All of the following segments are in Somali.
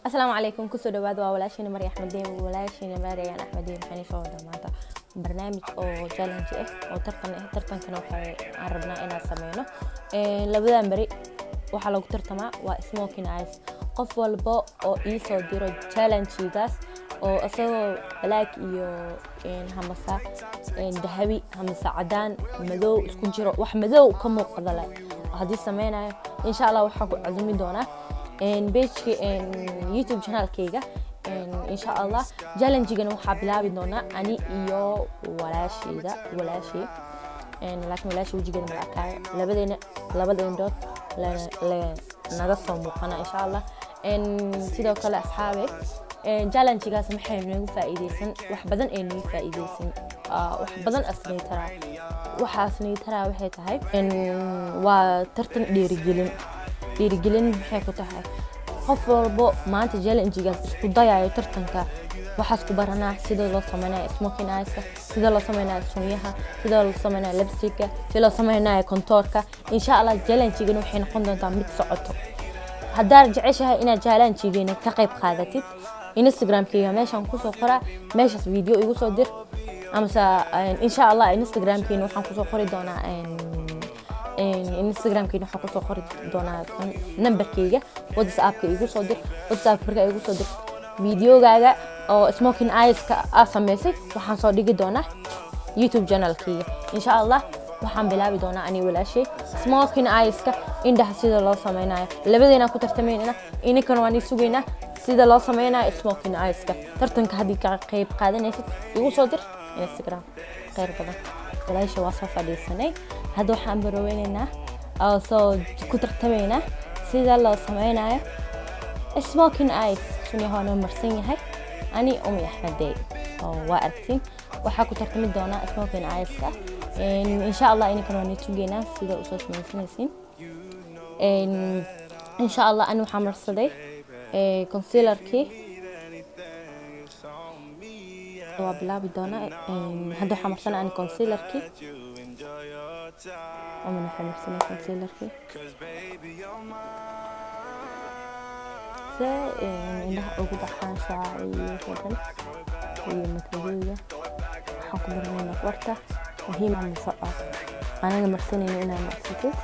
Asalaamu calaykum, kusoo dhawaada. Waa walaashiina Marya Axmedeen, walaashiina Maryaan Axmedeen. Waxaan soo wadaa maanta barnaamij oo challenge ah oo tartan ah. Tartankana waxay aan rabnaa inaan sameyno labadan beri. Waxaa lagu tartamaa waa smoking eyes. Qof walba oo ii soo diro challenge-gaas oo isagoo black iyo hamasa dahabi hamase cadaan madow isku jiro, wax madow ka muuqda leh haddii sameynayo, insha Allah waxaan ku cazumi doonaa page-ka YouTube channelkayga, insha Allah. Challenge-gana waxaa bilaabi doonaa ani iyo walaashayda, walaashay, laakiin walaashay wejigeeda mala arkaayo. Labadeena labada indhood naga soo muuqana, insha Allah. Sidoo kale, asxaabe, challenge-gaas maxay nagu faa'iideysan? Wax badan ay nagu faa'iideysan, wax badan asnay taraa. Waxaasnay taraa waxay tahay waa tartan dhiirigelin. Dhiirigelin maxay ku tahay? Qof walbo maanta challenge-gaas isku dayayo tartanka, waxaas ku baranaa sida loo sameynayo smoking eyes, sida loo sameynayo sunyaha, sida loo sameynayo lipstick-ka, sida loo sameynayo contour-ka, insha Allah. Challenge-gana waxay noqon doontaa mid socoto. Haddaad jeceshahay inaad challenge-geena ka qayb qaadatid, Instagramkayga meeshaan kusoo qoraa, meeshaas video igu soo dir, amase insha Allah Instagramkeyna waxaan kusoo qori doonaa, Instagramkeyna waxaan kusoo qori doonaa numberkeyga WhatsAppka. Igu soo dir WhatsApp. Markaa igu soo dir videogaaga oo smoking eyes-ka aa sameysay, waxaan soo dhigi doonaa YouTube channelkeyga, insha Allah. Waxaan bilaabi doonaa ani walaashay smoking eyes-ka, indhaha sida loo sameynayo. Labadeena ku tartamaynana, ininkana waan ii sugaynaa sida loo sameynayo smoking eyes-ka. Tartanka haddii ka qayb qaadanaysid, igu soo dir Instagram. Khayr badan. Walaasha waa soo fadhiisanay. Hadda waxaan baroweynaynaa oo soo ku tartamaynaa sida loo sameynayo smoking eyes. Sunyaha waa noo marsan yahay, ani Umi Axmedey oo waa aragtiin. Waxaa ku tartami doonaa smoking eyes-ka, insha Allah. Ininkana waa nitugeynaa sida usoo sameysanaysiin, insha Allah. Ani waxaa marsaday concealerkii, waa bilaabi doonaa. Hadda waxaa marsanaa ani concealerkii, umana waxay marsanay concealerkii se indhaha ugu baxaan shucaaca iyo wixii dhan iyo madmadowga. Waxaan ku marinaynaa farta. Muhiim mase anaga marsanayno inaad marsatid.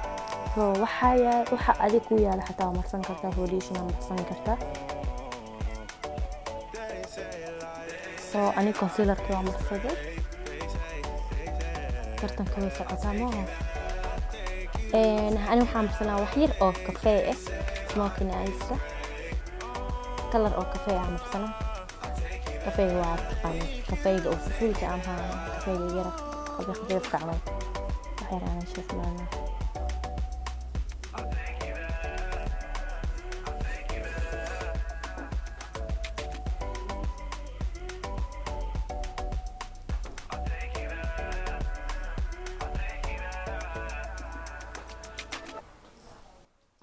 So waxaa yaa waxa adig ku yaala xataa waa marsan kartaa, foundation waa marsan kartaa. So ani concealerkii waa marsaday. Tartanka way socotaa maaha. Ani waxaa marsanaa wax yar oo kafee ah, smoking eyes-ka color oo kafee ah marsanaa. Kafeega waa taqaana, kafeega oo fufuulka ama kafeega yara khafiifka camal, wax yar aan meeshaas marinaa.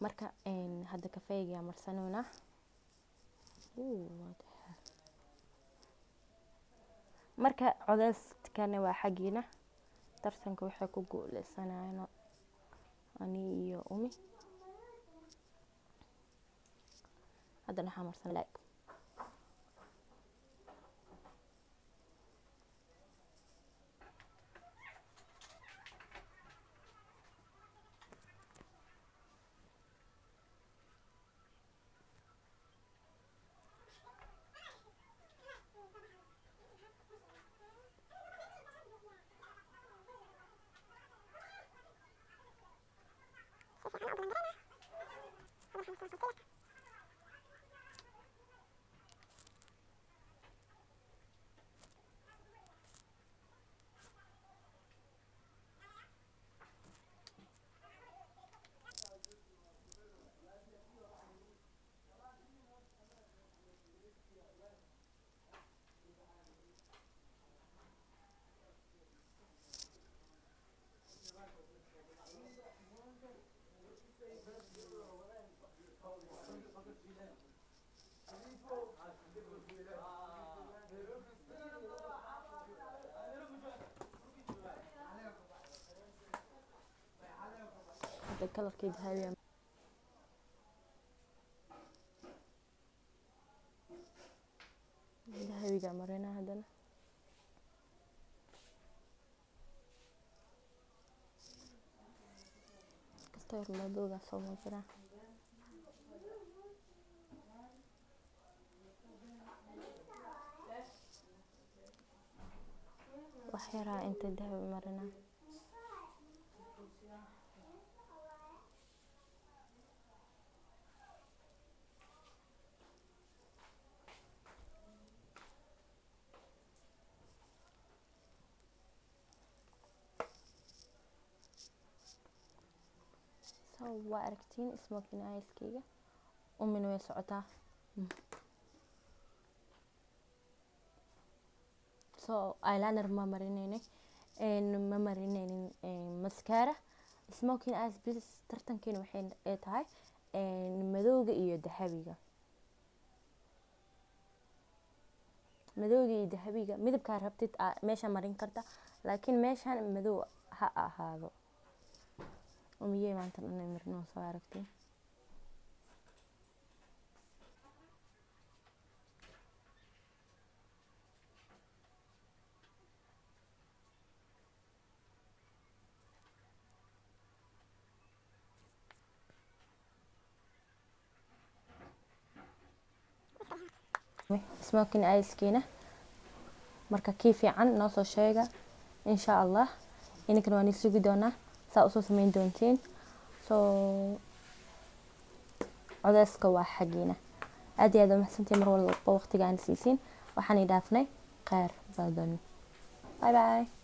Marka hadda kafeega marsanoonaa. Marka codeyskana waa xaggiina. Tartanka waxay ku guuleysanayaan ani iyo Umi. Haddana waxaa marsan like hadda colorkii dahabiga. Dahabiga marina haddana. Kasta yar madowga soo muujinaa. Wax yaraa inta dahabi marinaa. So waa aragtiin smoking eyeskeyga, umina way socotaa. So eyeliner ma marinaynin, ma marinaynin mascara, smoking eyes bis. Tartankiina waxay ay tahay madowga iyo dahabiga, madowga iyo dahabiga. Midabkaa rabtid meesha marin karta, laakiin meeshan madow ha ahaado. Umiyey maanta dhan ay marino, soo aragtiin. Smoking eyeskiina marka kii fiican noo soo sheega, insha Allah ininkana waan sugi doonaa saa usoo sameyn doontiin. So codeyska waa xaggiina. Aad iyo aad waa mahadsantihiin mar walba waqtiga aan siisiin. Waxaan idhaafnay kheyr badan. Bye bye.